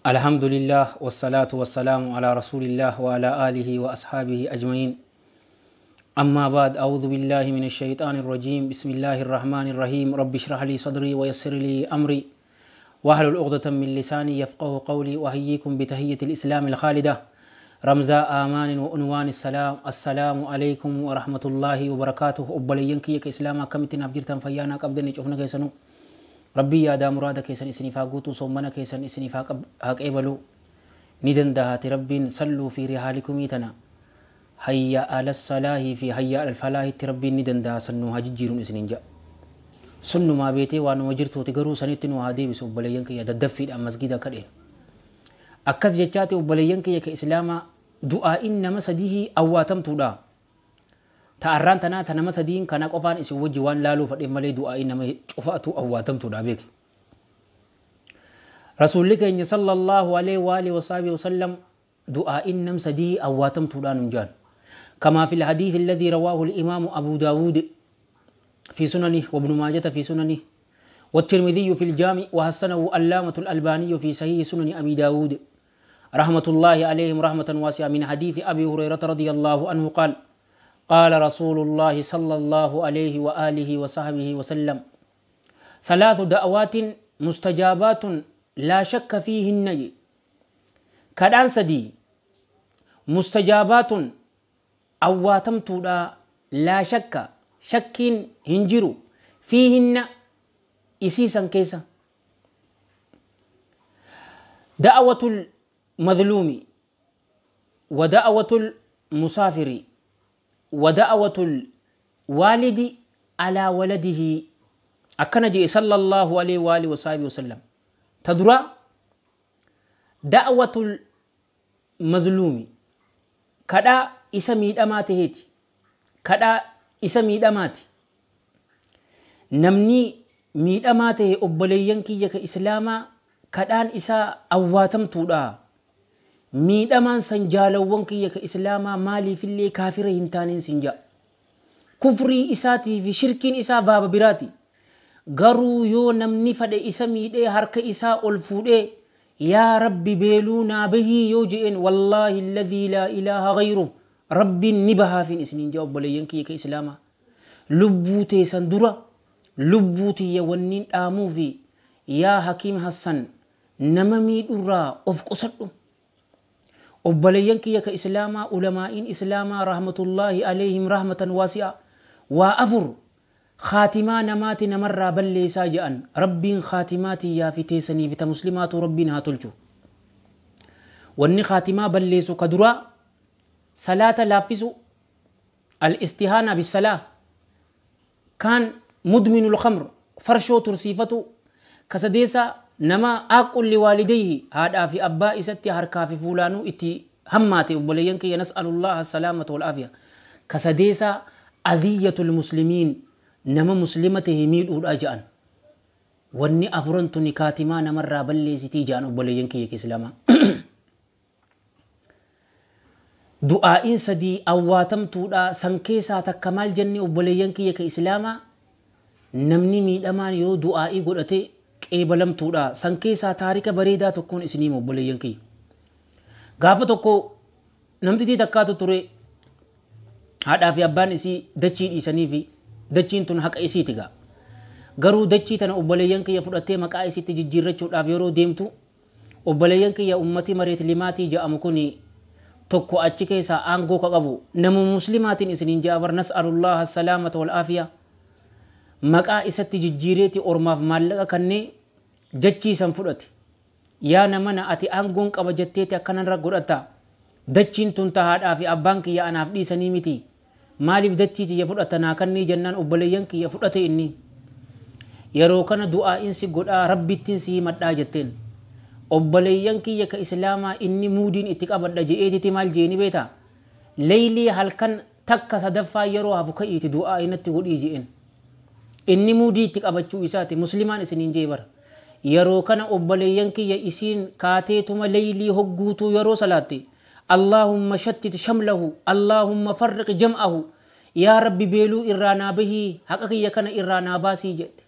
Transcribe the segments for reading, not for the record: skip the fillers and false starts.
الحمد لله والصلاة والسلام على رسول الله وعلى آله وأصحابه أجمعين. أما بعد، أعوذ بالله من الشيطان الرجيم. بسم الله الرحمن الرحيم. رب اشرح لي صدري ويسر لي أمري واحلل عقدة من لساني يفقه قولي. وأحييكم بتحية الإسلام الخالدة، رمز آمان وعنوان السلام. السلام عليكم ورحمة الله وبركاته. أبليين كيك إسلاما كمتنا أبجرتن فيانا قبدني شوفنا كيسنو. ربي يا دا مراد كيسن إسني فاقوتو صومنا كيسن إسني فاق إبلو ندن دهات ربين. صلوا في رحالكم إتنا هيا على الصلاة في هيا على الفلاح. ربي ندن ده سنو هجيرون إسنين جا سنو ما بيتي وانو وجرتو تجرو سنتين وهذه بس أبليين كي يدفيد أم مسجد كرين أكز جتاتي أبليين كي كإسلام دعاء إنما سديه أواتم تودا تأران تنا تنما سدين كنا قفان إسوا جوان لالو فدي ملي دعاء إنما شفاتو أواتم تودا بك. رسول الله صلى الله عليه وآله وصحبه وسلم دعاء إنما سديه أواتم تودا نجان، كما في الحديث الذي رواه الإمام أبو داود في سننه وابن ماجة في سننه والترمذي في الجامع وحسنه علامة الألباني في صحيح سنن أبي داود رحمة الله عليهم رحمة واسعة، من حديث أبي هريرة رضي الله عنه قال: قال رسول الله صلى الله عليه وآله وصحبه وسلم: ثلاث دعوات مستجابات لا شك فيهن. كدان سدي مستجابات أواتمتودا لا شك شكين هنجرو فيهن إسيسا كيسا. دعوة المظلوم ودعوة المسافر ودعوة الوالد على ولده. أكنجي صلى الله عليه وآله وصحبه وسلم. تدرى دعوة المظلوم كدا isa miidhamaa taheeti, kadhaa isa miidhamaati. Namni miidhamaa tahe obboleeyyan kiyya ka islaamaa kadhaan isaa awwaatamtuudha. Miidhamaan san jaalawwan kiyya ka islaamaa maaliifillee kaafira hin taaneen sin ja'a. Kufrii isaatii fi shirkiin isaa baaba biraati. Garuu yoo namni fadhe isa miidhee harka isaa ol fuudhee yaa rabbi beeluu naa bahii yoo je'een, wallaahi alladhii laa ilaaha ghayruh rabbiin ni bahaafin isiniin jaa obboleeyyan kiyya ka islaamaa. Lubbuu teessan dura lubbuu tiyya wanniin dhaamuu fi yaa Hakiim Hassan nama miidhurraa of qusadhu. Obboleeyyan kiyya ka islaamaa ulamaa'iin islaamaa rahmatullaahi alayhim rahmatan waasi'a waa afur khaatimaa namaati namarraa balleessaa jedhan. Rabbiin khaatimaa tiyyaa fi teessanii fi ta muslimaatu rabbiin haa tolchu. Wanni khaatimaa balleessu ka duraa صلاة لافسو الاستهانة بالصلاة، كان مدمن الخمر فرشو ترسيفتو كسديسا نما أقل لوالديه هذا في أبا إستي هركا في فولانو إتي هماتي وبلينك نسأل الله السلامة والعافية. كسديسا أذية المسلمين نما مسلمته ميل أجان واني أفرنت نكاتما نمر بلي ستي جان وبلينك يكسلاما. دعاء سدي أواتمتودا سنكيسا تكمال جنة وبليان كي كإسلاما نمني ميدمان يو دعائي قلتي قبلمتودا سنكيسا تاريخ بريدة تكون إسنيم وبليان كي غافتكو نمتي تكاتو تري هذا في أبان إسي دتشي إسني في دتشين تون حق إسي تيجا غرو دتشي تنا وبليان كي يفرتي مكا إسي تجيرة شو أفيرو ديمتو وبليان كي يا أمتي مريت لماتي جاء مكوني tokko achi keessa aangoo ka qabu nama muslimaatiin isiniin jaabar nas'alullaha salaamata wal aafiya maqaa isatti jijjiireeti ormaaf maallaqa kannee jachiisan fudhate. Yaa namana ati aangoon qaba jetteeti akkanarra godhatta dachiin tun tahaadhaa fi abbaan kiyya anaaf dhiisanii miti maaliif dachii tiyya fudhata naa kannii jennaan obboleeyyan kiyya fudhate inni yeroo kana du'aa'insi godhaa rabbittiin si himadhaa jetteen. Obboleeyyan kiyya ka islaamaa inni muudiin itti qabadha je'eetiti maal jeeni beeta leeylii halkan takka sadaffaa yeroo hafu ka'iiti du'aa inatti godhii je'een. Inni muudii itti qabachuu isaati muslimaan isiniin jee bara. Yeroo kana obboleeyyan kiyya isiin kaateetuma leeylii hogguutuu yeroo salaatte Allahumma shattit shamlahu Allahumma farriq jam'ahu yaa rabbi beeluu irraa naa bahii haqa kiyya kana irraa naa baasii jette.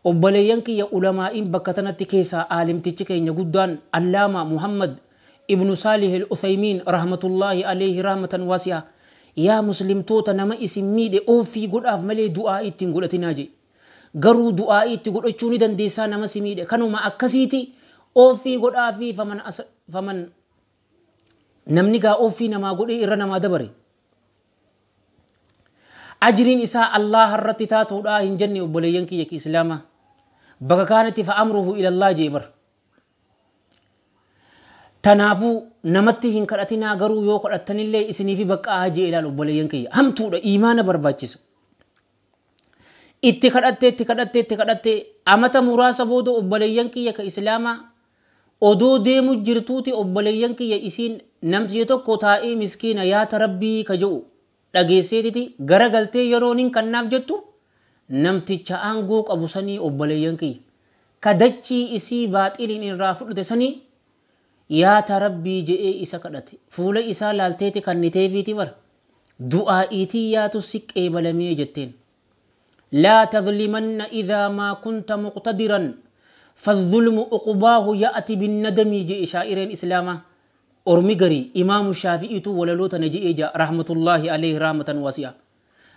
Obboleeyyan kiyya ulamaa'iin bakka tanatti keessaa aalimtichi keenya guddaan Allaama Muhammad Ibnu Saalih al-Uthaymiin rahmatullaahi alayhi rahmatan waasi'a. Yaa muslimtoota, nama isin miidhe oofii godhaaf malee du'aa ittiin godhatinaa jedhe. Garuu du'aa itti godhachuu ni dandeessaa nama si miidhe. Kanuma akkasiiti oofii godhaa fi faman namni gaa oofii namaa godhee irra namaa dabare. Ajriin isaa Allah irratti taatuudha hin jenne obboleeyyan kiyya islaamaa. Bakka kaanatti fa'amruhu ilallah jee bar. Tanaafuu namatti hin kadhatinaa, garuu yoo kadhattanillee isiniifi baqqa'aa jee ilaal obboleeyyan kiyya. Hamtuudha, imaana barbaachisa. Itti kadhattee, itti kadhattee, itti kadhattee, amata muraasa booda obboleeyyan kiyya ka islaamaa odoo deemu jirtuuti obboleeyyan kiyya isiin namtichi tokko taa'ee miskiina yaata rabbii ka jedhu dhageesseetiti gara galtee yeroo nin kannaaf jettu namticha aangoo qabu sanii obboleeyyan kiyya ka dachii isii baaxiliin irraa fudhate sanii yaata rabbii je'ee isa kadhate. Fuula isaa laalteeti kanniteefiiti bara du'aa'iitii yaatu si qeebalamee jetteen. لا تظلمن إذا ما كنت مقتدرا فالظلم عقباه يأتي بالندم جئ شاعرين إسلاما أرمي غري إمام الشافعي وللوت نجي إجا رحمة الله عليه رحمة واسعة.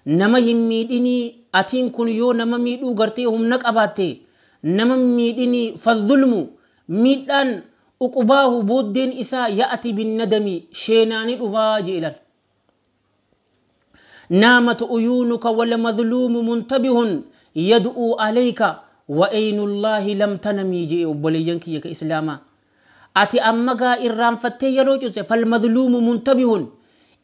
نما يميدني أتين كن يو نما ميدو غرتي هم نك أباتي نما ميدني فالظلم ميدان عقباه بودين إسا يأتي بالندم شيناني دفا جئلال. نامت عيونك والمظلوم منتبه يدعو عليك وعين الله لم تنمي جئ وبلينك يك إسلاما. أتي أمغا إرام فتي يروجس فالمظلوم منتبه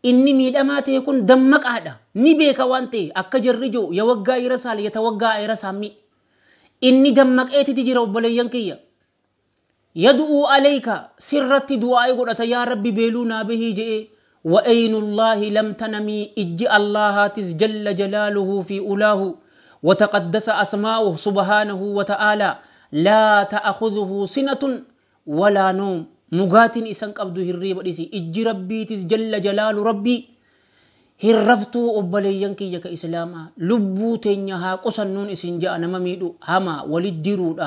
إني ميدماتي يكون دمك أهدا نبيك وانتي أكجر رجو يوقع إرسال يتوقع إرسامي إني دمك إيتي تجرى وبلينك يدعو عليك سرت دعائي قلت يا ربي بيلونا به جئ وأين الله لم تنمي إج الله تسجل جلاله في أولاه وتقدس أسماؤه سبحانه وتعالى لا تأخذه سنة ولا نوم مغات إسان قبضه الريب إج ربي تسجل جلال ربي هرفتو أبلينك يك إسلاما لبو تنيها قصنون إسن جاء نمميدو هما ولدرو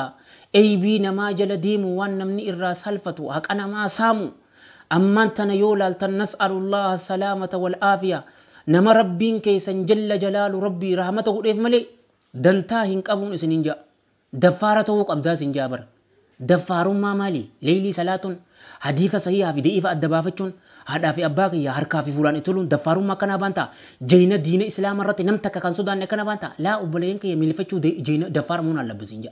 أي بي نما جل ديمو وان نمني إرى سلفتو هك أنا ما سامو أما أنت نيولال نسأل الله السلامة والعافية نما ربين كيسن جل جلال ربي رحمته إف ملي دنتا هنك أبون إسنين جا دفارته قبدا سنجابر دفار ما مالي ليلي صلاة حديث صحيحة في دقيقة الدبافتشون هذا في أباك يا هركا في فلان إتولون دفار ما كان بانتا جينا دين إسلام رت نمتك كان سودان كان بانتا لا أبلين كي ملفتشو جينا دفار مونا لبسنجا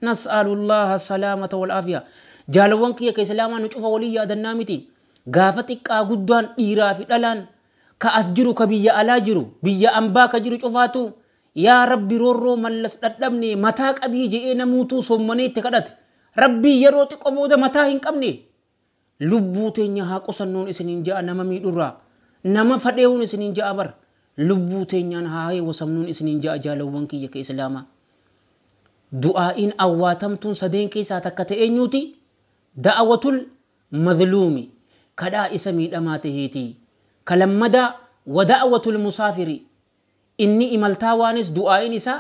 نسأل الله السلامة والعافية. جالوان كي كإسلاما نشوف ولي أدنامتي غافتك أقدان إيرا في دلان كأسجرو كبيا ألاجرو بيا أمبا كجرو شوفاتو يا ربي رورو ملس أدمني متاك أبي جئنا موتو سمني تكدت ربي يروتك أبودا متاهن كمني لبوتين يها قصنون إسنين جاء نما ميدورا نما فديون إسنين جاء بر لبوتين ينها وسمنون إسنين جاء جالوان كي كإسلاما دعائين أواتمتون سدين كيسا تكتئنيوتي دعوة المظلوم كدا اسمي دماته كلمدا ودعوة المسافر إني إملتاوانس دعاء نساء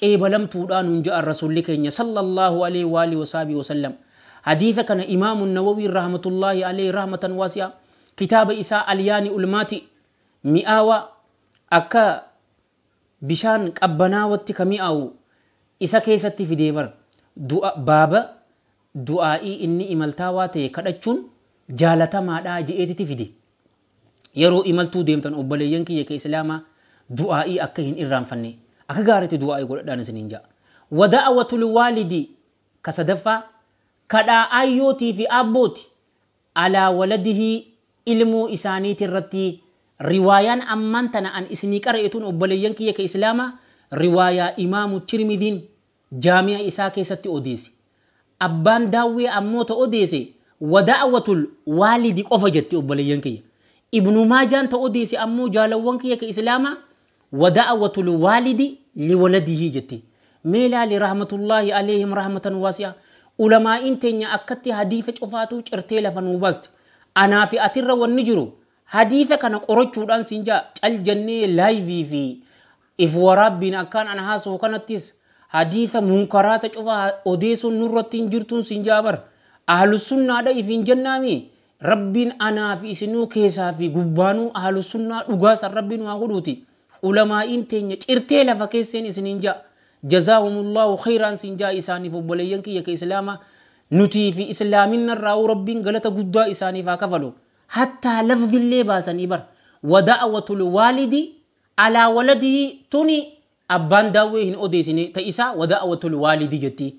قبلم تودان جاء الرسول لكي صلى الله عليه وآله وصحبه وسلم. حديث كان إمام النووي رحمة الله عليه رحمة واسعة كتاب إساء الياني ألماتي مئاوة أكا بشان قبناوتي كمئاو إسا كيستي في ديفر دعاء بابا du'aa'ii inni imaltaawaa ta'e kadhachuun jaalatamaadhaa je'eetiti fide. Yeroo imaltuu deemtan obboleeyyan kiyya ka islaamaa du'aa'ii akka hin irraanfanne akka gaariitti du'aa'ii godhadhaan isiniin ja'a. Wada'awatul waalidi ka sadaffaa kadhaa ayyootii fi abbooti alaa waladihii ilmoo isaaniiti irratti riwaayaan ammaan tana an isinii qara'etuun obboleeyyan kiyya ka islaamaa riwaayaa imaamu Tirmidiin jaami'a isaa keessatti odeesse. Abbaan daawwee ammoo ta odeesse wada'awatul waalidi qofa jetti obboleeyyan kiyya. Ibnu Maajaan ta odeesse ammoo jaalawwan kiyya ka islaamaa wada'awatul waalidi liwaladihi jetti. Meelaali rahmatullaahi alayhim rahmatan waasi'a. Ulamaa'iin teenya akkatti hadiisa cufaatuu cirtee lafa nuu baaste. Anaa fi atirra wanni jiru hadiisa kana qorachuudhaan siin jaa cal jennee laayivii fi if waraabbiin akkaan an haasa'u kanattis Hadiisa munkaraata cufa odeessuun nurratti hin jirtuun siin ja'a bar. Ahlussunnaadha ifiin jennaami. Rabbiin anaa fi isinuu keessaa fi gubbaanuu ahlussunnaa dhugaa san rabbiin waa godhuuti. Ulamaa'iin teenya cirtee lafa keesseen isiniin ja'a. Jazaahumullahu khayraan siin ja'a isaaniif obboleeyyan kiyya ka islaamaa nutii fi islaaminna irraa rabbiin galata guddaa isaaniif haa kafalu. Hattaa lafzillee baasanii bar. Wada'watul waalidi alaa waladihi tuni abbaan daawwee hin odeessine ta isaa wada'watul waalidi jetti.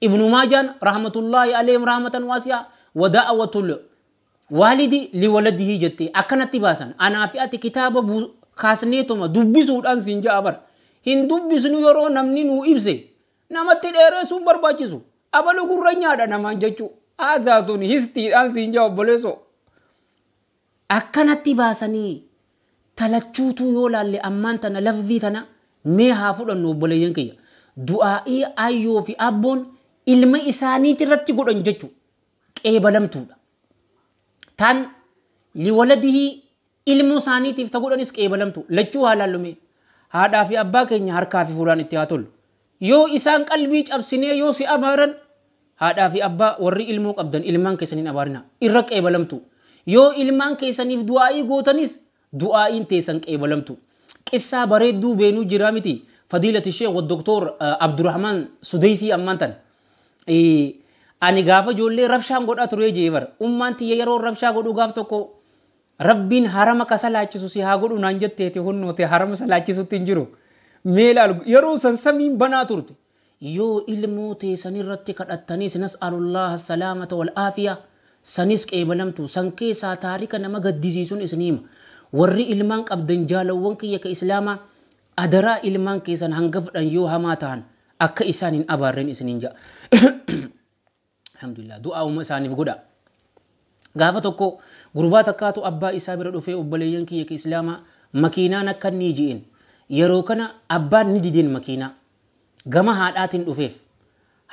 Ibnu Maajaan rahmatullahi alayhim rahmatan waasi'a wada'watul waalidi liwaladihi jetti akkanatti baasan. Anaa fi ati kitaaba kaasneetuma dubbisuudhaan siin ja'a bar. Hin dubbisnu yeroo namni nuu ibse namatti dheeressuun barbaachisu. Abalu gurra nyaadha namaan jechuu. Aadaa tun histiidhaan siin ja'a obboleessoo. Akkanatti baasanii talachuutu yoo laalle ammaan tana lafzii tana mee haa fudhannu obboleeyyan kiyya. Du'aa'ii ayyoo fi abboon ilma isaaniitti irratti godhan jechuu qeebalamtuudha. Tan liwaladihii ilmoo isaaniitiif ta godhanis qeebalamtu lachuu haa laallume. Haadhaa fi abbaa keenya harkaa fi fuulaan itti haa tollu. Yoo isaan qalbii cabsinee yoo si abaaran haadhaa fi abbaa warri ilmoo qabdan ilmaan keessaniin abaarina irra qeebalamtu. Yoo ilmaan keessaniif du'aa'ii gootanis du'aa'iin teessan qeebalamtu. Qissaa bareedduu beenuu jira miti. Fadiilati Sheekh wa Doktor Abdurrahman Sudeysii ammaan tan. Ani gaafa ijoollee rabshaan godhaa ture jee bara. Ummaan tiyya yeroo rabshaa godhu gaaf tokko rabbiin harama ka salaachisu si haa godhu naan jetteeti hunnoote harama salaachisutti hin jiru. Mee ilaalu yeroo san samiin banaa turte. Yoo ilmoo teessan irratti kadhattaniis nas'alullaha salaamata wal aafiya sanis qeebalamtu san keessaa taarika nama gaddisiisuun isin hima. Warri ilmaan qabdan jaalawwan kiyya ka islaamaa adaraa ilmaan keessan hanga fudhan yoo hamaa ta'an akka isaan hin abaarreen isiniin ja'a. Alhamdulillah du'aa uuma isaaniif godha. Gaafa tokko gurbaa takkaatu abbaa isaa bira dhufee obboleeyyan kiyya ka islaamaa makiinaan akka inni ji'in. Yeroo kana abbaan ni dideen makiinaa. Gama haadhaatiin dhufeef.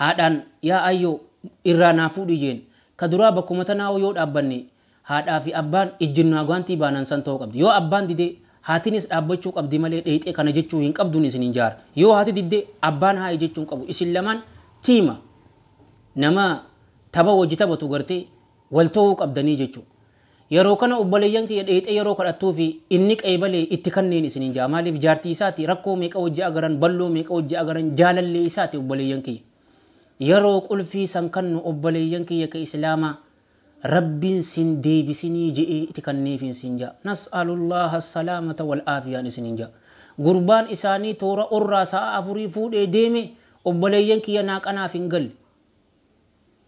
Haadhaan yaa ayyoo irraa naa fuudhi jeen. Ka duraa bakkuma tanaa yoo dhaabbanne haadhaa fi abbaan ijjinnaa gaantii baanan san ta'uu qabdi. Yoo abbaan didee haatinis dhaabbachuu qabdi malee dheexee kana jechuu hin qabduun isin hin jaara. Yoo haati diddee abbaan haa'e jechuu hin qabu. Isin lamaan tiima nama tapha wajji taphatu gartee wal ta'uu qabdanii jechuudha. Yeroo kana obboleeyyan kiyya dheexee yeroo kadhattuu fi inni qeebalee itti kanneen isin hin jaara. Maaliif jaartii isaati rakkoo meeqa wajji agaran balloo meeqa wajji agaran jaalallee isaati obboleeyyan kiyya. Yeroo qulfii san kannu obboleeyyan kiyya ka islaamaa rabbiin sin deebisinii je'ee itti kanneefin sin ja'a. Nas'alullaha salaamata wal aafiyaan isin hin ja'a. Gurbaan isaanii toora orraa sa'a 4 fuudhee deeme obboleeyyan kiyya naaqanaaf hin galle.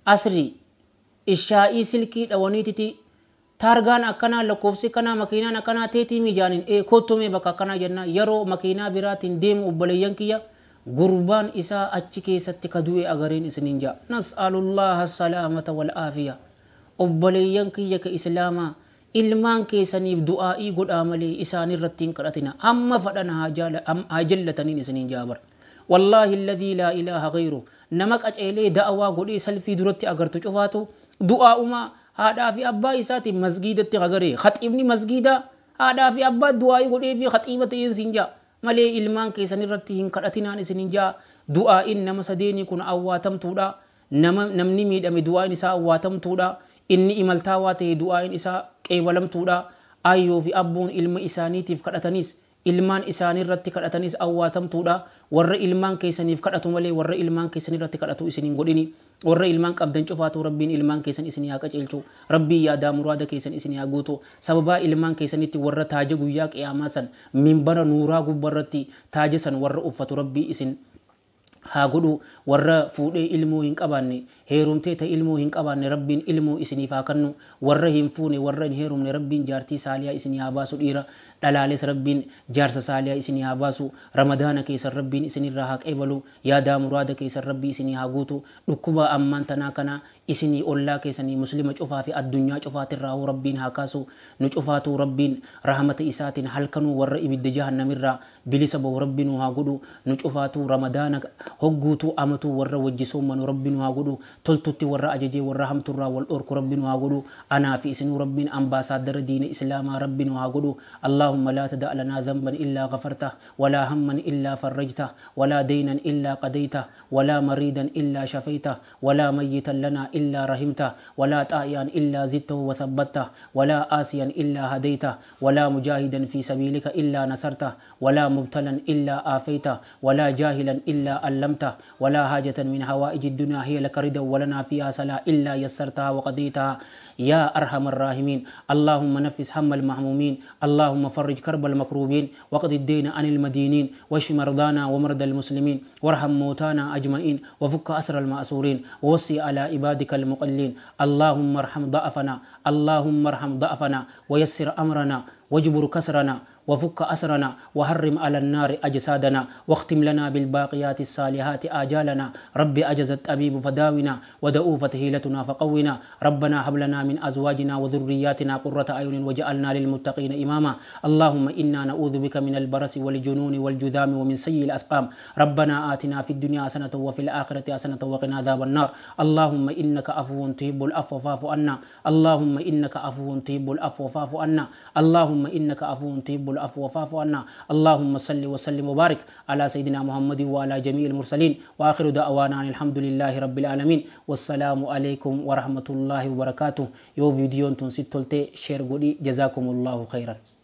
Asrii ishaa'ii silkii dhawaniititi taargaan akkanaa lakkoofsi akkanaa makiinaan akkanaa teetii mijaaniin kottumee bakka akkanaa jennaa yeroo makiinaa biraatiin deemu obboleeyyan kiyya gurbaan isaa achi keessatti ka du'e agareen isin hin ja'a. Nas'alullaha salaamata wal aafiyaa. Obboleeyyan kiyya ka islaamaa ilmaan keessaniif du'aa'ii godhaa malee isaan irratti hin kadhatina. Amma fadhan haa jallataniin isiniin ja'a bara. Wallaahi alladhii laa ilaaha ghayru nama qaceelee da'awaa godhee salfii duratti agartu cufaatu du'aa'umaa haadhaa fi abbaa isaatiin masgiidatti agaree khaxiibni masgiidaa haadhaa fi abbaa du'aa'ii godhee fi khaxiiba ta'een siin ja'a. Malee ilmaan keessan irratti hin kadhatinaan isiniin ja'a. Du'aa'iin nama sadeenii kun awwaatamtuudha. Namni miidhame du'aa'iin isaa awwaatamtuudha. Inni imaltaawaa ta'e du'aa'iin isaa qeebalamtuudha. Ayyoo fi abboon ilma isaaniitiif kadhatanis ilmaan isaanii irratti kadhatanis awwaatamtuudha. Warra ilmaan keessaniif kadhatu malee warra ilmaan keessan irratti kadhatu isin hin godhini. Warra ilmaan qabdan cufaatu rabbiin ilmaan keessan isin haa qajeelchu. Rabbiin yaadaa muraada keessan isin haa guutu. Sababaa ilmaan keessanitti warra taaja guyyaa qiyaamaa san minbara nuuraa gubbarratti taaja san warra uffatu rabbii isin haa godhu. Warra fuudhee ilmoo hin qabaanne heerumtee ta ilmoo hin qabaanne rabbiin ilmoo isiniif haa kennu. Warra hin fuune warra hin heerumne rabbiin jaartii saaliyaa isinii haa baasu. Dhiira dhalaales rabbiin jaarsa saaliyaa isinii haa baasu. Ramadaana keessan rabbiin isinirraa haa qeebalu. Yaadaa muraada keessan rabbii isinii haa guutu. Dhukkuba ammaan tanaa kana isinii ollaa keessanii muslima cufaa fi addunyaa cufaatirraa hoo rabbiin haa kaasu. Nu cufaatuu rabbiin rahmata isaatiin halkanuu warra ibidda jahannamirraa bilisa bahu rabbi nu haa godhu. Nu cufaatuu ramadaana Hogguutuu amatuu warra wajji soommanu Rabbi nu haa godhu. Toltutti warra ajajee warra hamturraa wal dhorku Rabbi nu haa godhu. Anaa fi isinuu Rabbiin ambaasaaddara diina Islaamaa Rabbi nu haa godhu. Allaahumma laa tada'a lanaa dhanban illaa ghafartah, walaa hamman illaa farrajtah, walaa deynan illaa qadaytah, walaa mariidan illaa shafaytah, walaa mayyitan lanaa illaa rahimtah, walaa xaa'i'an illaa zidtahu wa thabbattah, walaa aasiyan illaa hadaytah, walaa mujaahidan fi sabiilika illaa nasartah, walaa mubtalan illaa aafaytah, walaa jaahilan illaa allamtah, walaa haajatan min hawaa'iji dunyaa hiya laka ridan walanaa fiihaa salaa illaa yassartaha wa qadaytaha yaa arhamar raahimiin. Allaahumma naffis hammal mahmuumiin, Allaahumma farrij karbal makruubiin, waqdi ad-deyna anil madiiniin, washfi mardaanaa wa mardal muslimiin, warham mawtaanaa ajma'iin, wafukka asral ma'suuriin, wawassi alaa ibaadikal muqalliin. Allaahumma arham da'afanaa, Allaahumma arham da'afanaa, wayassir amranaa, wajbur kasranaa, وفك أسرنا، وحرم على النار أجسادنا، واختم لنا بالباقيات الصالحات آجالنا. رب أجز الطبيب فداونا، ودؤوفت هيلتنا فقونا. ربنا هب لنا من أزواجنا وذرياتنا قرة أعين وجعلنا للمتقين إماما. اللهم إنا نعوذ بك من البرص والجنون والجذام ومن سيء الأسقام. ربنا آتنا في الدنيا حسنة وفي الآخرة حسنة وقنا عذاب النار. اللهم إنك عفو تحب العفو فاعف عنا. اللهم إنك عفو تحب العفو فاعف عنا. اللهم إنك عفو تحب العفو فاعف عنا. اللهم صل وسلم وبارك على سيدنا محمد وعلى جميع المرسلين. وآخر دعوانا أن الحمد لله رب العالمين. والسلام عليكم ورحمة الله وبركاته. يو فيديو تنسي تولتي شير غودي. جزاكم الله خيرا.